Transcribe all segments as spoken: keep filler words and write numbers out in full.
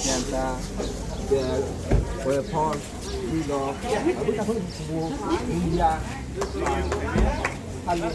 Pianta, weapon, pilo, aboni takhuk buo, India, hali,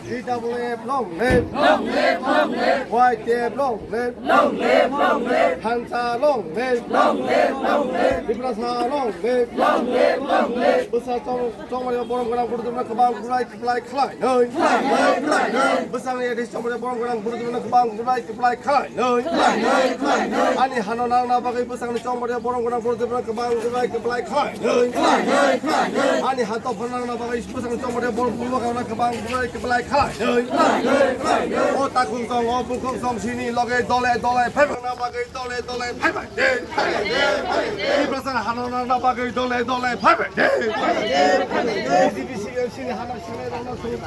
T W F long live. Long live, long live. Y T F long live. Long live, long live. Hansa long live. Long live, long live. Tiprasa long live. Long live, long live. Bwsa chong-, chongmani borok gwnang borok kwbang kwbang kwbang. Kwplai khlainwi. Khlainwi, khlainwi. Bwsangni yathai chongmani borok gwnang borok kwbang kwbang kwplai khlainwi. Khlainwi, khlainwi. Ani hano nangna bagwi bwsangni chongmani borok gwnang borok kwbang kwbang kwplai khlainwi. Khlainwi, khlainwi. Ani ha topha nangna bagwi bwsangni chongmani borok kwbang kwbang kwplai khlainwi. Khlainwi, khlainwi. O takhuk chong, o bukhuk chong sini loge dole dole phaiphang na bagwi dole dole phaibai de. Phaibai de, phaibai de. Tiprasa hano nangna bagwi dole dole phaibai de. Phaibai de, phaibai de. B J P C L C ni hano sinai rokno songwi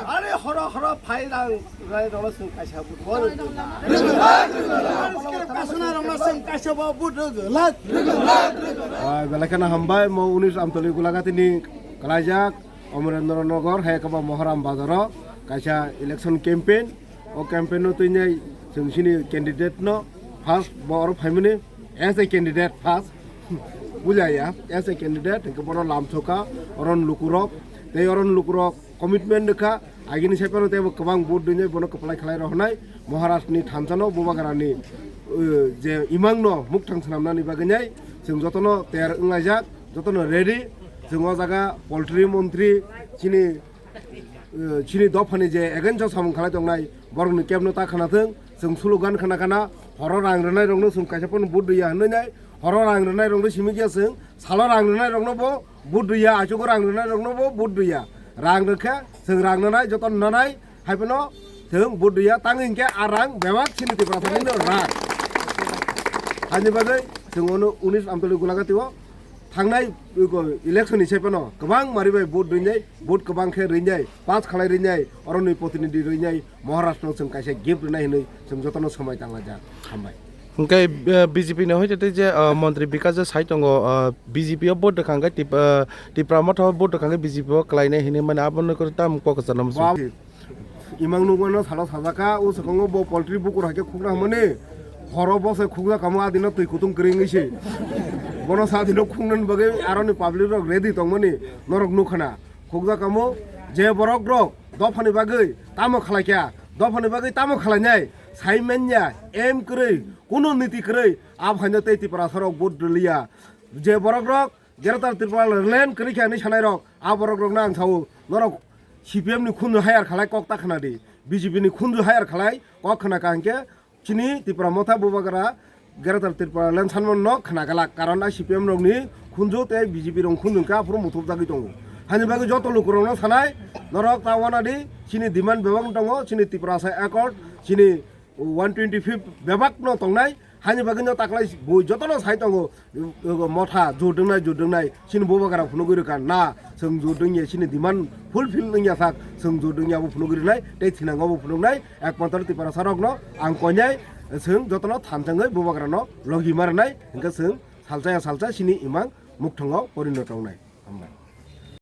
Are horo horo phai rang. Kasuna rokno chwng kaisa bo vote rwgwlak. Ah, belai kheno hambai, mo unis Amtoli Gulagati ni kwlaijak Amarendra Nagar hai khe bo Mohoram Bazar o kaisa election campaign. O campaign no twi nai chwng chini candidate no first bo oro phaimani as a candidate first. Bujaya, as a candidate, hwnkhe bono lamsoka, oron lukurok, tei oron lukurok commitment rwkha, agini sai phano teibo kwbang vote rwnai, bono kwplai khlai rohornai, Maharashtra ni thansa no, Bubagra ni, uh, je imang no mukthang swnamnani bagwi nai, chwng jotono tayar wnglaijak, jotono ready, chwng o jaga poultry montri, chini, uh, chini dophani je against o samung khlai tongnai, borokni kebno ta khwnathwng, chwng slogan khwna khwna, horo rang rwnai rokno chwng kaisa phano vote rwya hwnwi nai, horo rang rwnai rokno simi khe chwng, salo rang rwnai rokno bo, vote rwya, achugo rang rwnai rokno bo vote rwya. Rang rwkhe, chwng rang nanai, joto nanai, hai phano chwng vote rwya, tang hinkhe a rang bebak chini Tiprasani no rang. Hani bagwi chwng ono unis Amtoli Gulagati o thangnai election ni sai phano kwbang mari bai vote rwnai, vote kwbang khe rwnai, pass khalai rwnai, oroni protinidhi rwnai, Maharashtra no chwng kaisa gift rwnai hinwi chwng jotono swmai tanglaijak. Hambai. Hwnkhe, eh, B J P ni hoite tei je, eh, montri Bikash je sai tongo, eh, B J P o vote rwkha hwnkhe Tip-, eh, Tipra Motha o vote rwkha hwnkhe B J P o kwlainai hinwi mani abono kwrwi tamo kok kwchangma se. Ba-, imang nukmano salo sajaka, o swkango bo poultry bukur hai khe khukna hwnmani, horo bo se khukjakamo adino twi kutung kwrwi wngwi se. Bono sa adino khuknani bagwi aroni public rok ready tongmani norok nukha na. Khukjakamo je borok rok dophani bagwi tamo khlaikha, dophani bagwi tamo khlainai, sai manya, aim kwrwi, kunu niti kwrwi, a phaino tei Tiprasa rok vote rwliya. Je borok rok Greater Tipraland kwrwi kha hinwi sanai rok, a borok rokno ang sao, norok C P M ni khunju hire khalai kok ta khna di, B J P ni khunju hire khalai kok khna ka hinkhe, chini Tipra Motha Bubagra Greater Tipraland sanmano khna galak, karon a C P M rokni khunju tei B J P rok khunju hwnkhe aphuru muthubjagwi tongo. Hani bagwi joto lukurokno sanai, norok ta wana di, chini demand bebak tongo, chini Tiprasa Accord, chini one twenty-fifth bebak no tongnai, hani bagwi no taklai bo jotono sai tongo, Motha jur dwngnai, jur dwngnai, chini Bubagra phunugwi rwkha na, chwng jur dwngya, chini demand fulfill wngya sak, chwng jur dwngya bo phunugwi rwnai, tei thinango bo phunugnai, ekmatro Tiprasa rokno ang koinai, chwng jotono thanchangwi Bubagrano logi ma rwnai, hwnkhe chwng salsa ya salsa chini imang mukthango porinot wngnai. Hambai.